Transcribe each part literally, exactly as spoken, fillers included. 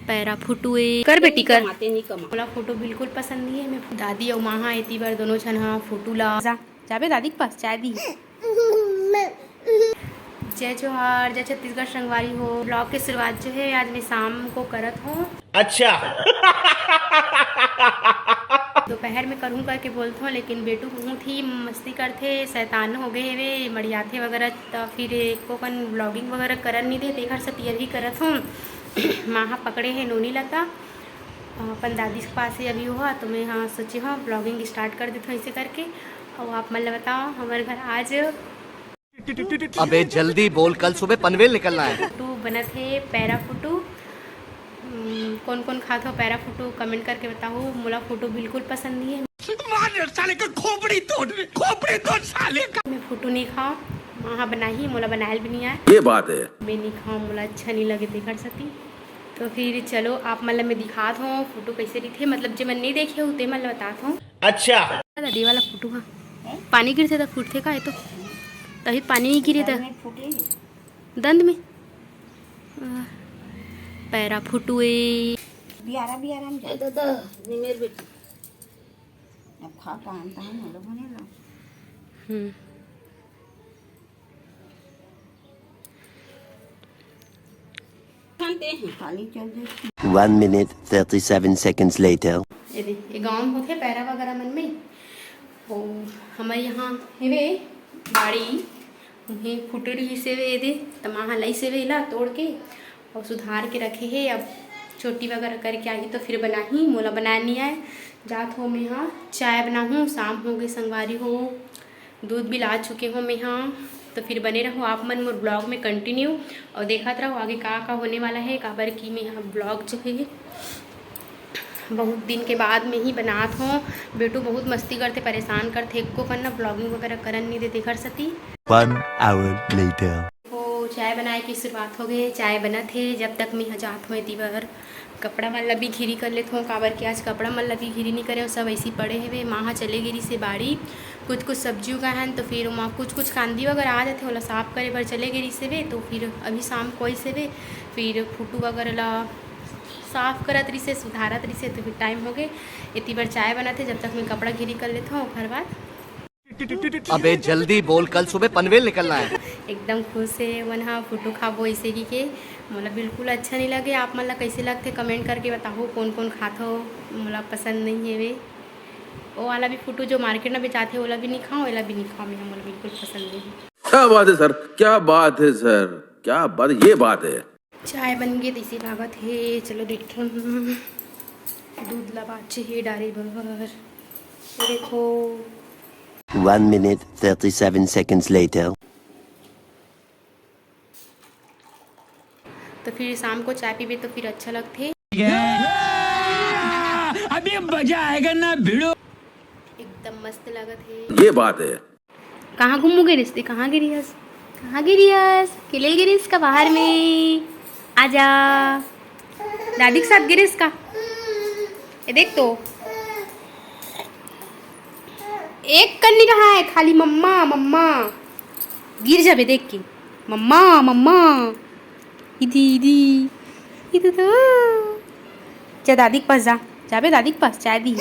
पैरा फोटो ए। कर बेटी, कर। कमाते नहीं कमा। मोला फोटो बिल्कुल पसंद नहीं है। मैं दादी अउ माँ हा एती बर दोनों झन हा फोटो ला। जा, जाबे दादी के पास, चाय दी। जय जोहार, जय छत्तीसगढ़ संगवारी हो। ब्लॉग के शुरुआत जो है आज मैं शाम को करत हूँ। अच्छा। दोपहर में करूँ करके बोलत हूँ, लेकिन बेटू बहुत ही मस्ती करथे, शैतान हो गए हवे, मड़ियाथे वगैरह, तो फिर एको कन ब्लॉगिंग वगैरह करन नहीं दे, तेखर से अभी करत हूँ। माँ हा पकड़े है नोनी लता, अपन दादी के पास है अभी हुआ, तो मैं हाँ सोचे हूँ ब्लॉगिंग स्टार्ट कर देता हूँ ऐसे करके। और आप मन ला बताओ हमारे घर आज अबे जल्दी बोल, कल सुबह पनवेल निकलना है। फोटो बनत हे पैरा फोटो। हम्म, कौन कौन खात हो पैरा फोटो, कमेंट करके बताओ। मोला फोटो बिल्कुल पसंद नहीं है। मार साले का खोपड़ी तोड़, खोपड़ी तोड़ साले का। मैं फोटो नहीं खाओ, माँ हा बनाही, मोला बनायल भी नहीं आए। ये बात है। मैं नहीं खाओ, मोला अच्छा नहीं लगे तेखर सेती। तो फिर चलो आप मन ला मैं दिखात हूँ फोटो कैसे रहिथे, मतलब जे मन नहीं देखे हो ते मन ला बतात हूँ। अच्छा। दादी वाला फोटो हा पानी गिरथे त फूटथे का? ये तो तभी पानी नहीं गिरे त दंद में फूटे। दंद में? आ, पैरा फोटो ए। बियारा, बियारा में जा। ए दादा, निमेर बेटी। अब खा पान तान हम लोग बने लो। हम्म। खाते हैं। खाली चल जाए। One minute, thirty-seven seconds later. ये दे, ये गाँव में होथे पैरा वगैरह मन में। ओ, हमर यहाँ हेवे बाड़ी, उहें फुटरी से वे दे, त माँ हा लई से वे ला तोड़ के और सुधार के रखे हे। अब चोटी वगैरह करके आही तो फिर बनाही, मोला बनाए नहीं आए। जात हो मैं हा चाय बनाहूँ, शाम हो गई संगवारी हो, दूध भी ला चुके हो मैं हा। तो फिर बने रहो आप मन मोर ब्लॉग में कंटिन्यू और देखत रहो आगे का का होने वाला है, काबर कि मैं हा ब्लॉग जो है बहुत दिन के बाद में ही बनात हों। बेटू बहुत मस्ती करथे, परेशान करथे, एको कन ना ब्लॉगिंग वगैरह करन नहीं देथे घर सती। One hour later. ओ, चाय बनाए की शुरुआत हो गई, चाय बनत हे। जब तक मैं ह जात हों एती बर कपड़ा मन ला भी घिरी कर लेत हों, काबर कि आज कपड़ा मन ला भी घिरी नहीं करे, सब ऐसी पड़े हेवे। माँ ह चले गे रिसे बाड़ी, कुछ कुछ सब्जी उगाए हन, तो फिर ओमा कुछ कुछ कांदी वगैरह आ जाथे, ओला साफ करे बर चले गे रिसे वे, तो फिर अभी शाम को आइसे वे, फिर फुटू वगैरह ला साफ करत रिसे, सुधारत रिसे, तो फिर टाइम हो गए। एती बर चाय बनत हे, जब तक मैं कपड़ा घिरी कर लेत हों, ओकर बाद। अबे जल्दी बोल, कल सुबह पनवेल निकलना है। एकदम खुश हे मन हा, फोटो खाबो ऐसे की के। मोला बिल्कुल अच्छा नहीं लगे। आप मन ला कैसे लगथे कमेंट करके बताओ, कौन कौन खात हो। मोला पसंद नहीं है वे, वो वाला भी फोटो जो मार्केट में बेचाथे, ओला भी नहीं खाओ, एला भी नहीं खाओ, मैं मोला बिल्कुल पसंद नहीं है। क्या बात है सर, क्या बात है सर, क्या बात, ये बात है। चाय बन गे तइसे लागत हे। चलो देखथन, दूध ला बाचे हे डारे बर। ये देखो। One minute, thirty-seven seconds later. तो फिर शाम को चाय पीबे तो फिर अच्छा लगथे। अभी मजा आएगा ना भिड़ो। एकदम मस्त लगत हे। ये बात है। कहाँ घूमू गे रिस ते? कहाँ गे रिहस? कहाँ गे रिहस? के ले गे रिस का बाहर में? आजा। दादी के साथ गे रिस का? ये देख तो। एक कन्नी कहाँ है? खाली मम्मा, मम्मा। गिर जाबे देख के। मम्मा, मम्मा। इदी, इदी। इदी तो। जा दादी के पास जा। जाबे दादी के पास, चाय दी।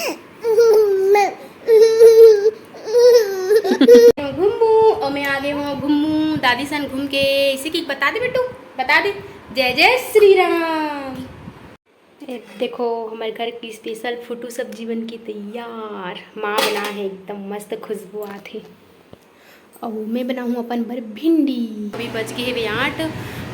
घुम्मू, और मैं आ गई हूँ घुम्मू, दादी सन घूम के। इसी की बता दे बेटू, बता दे। जय जय श्री राम। ए, देखो, हमारे घर की स्पेशल फुटू सब्जी बन के तैयार। माँ बना है, एकदम मस्त खुशबू आत हे। अउ मैं बनाहूँ अपन बर भिंडी। अभी बज गे हेवे आठ,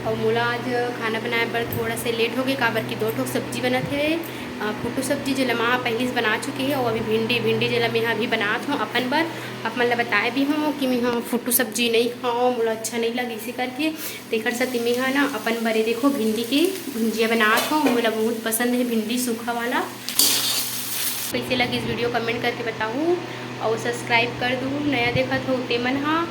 अउ मोला आज खाना बनाए बर थोड़ा से लेट हो गए, काबर कि दो ठोक सब्जी बनत हे। अ, फुटू सब्जी जेला माँ पहिली से बना चुके हे, अउ अभी भिंडी, भिंडी जेला मैं अभी बनात हूँ अपन बर। आप मन ला बताए भी हूँ कि मैं ह फुटू सब्जी नहीं खाऊँ, मोला अच्छा नहीं लगे इसे करके। तेखर सेती मैं ह ना अपन बर ए देखो भिंडी के भुंजिया बनात हूँ, मोला बहुत पसंद है भिंडी सूखा वाला। कैसे लगिस वीडियो कमेंट करके बताहू, और सब्सक्राइब कर दू नया देखत हो ते मन हा।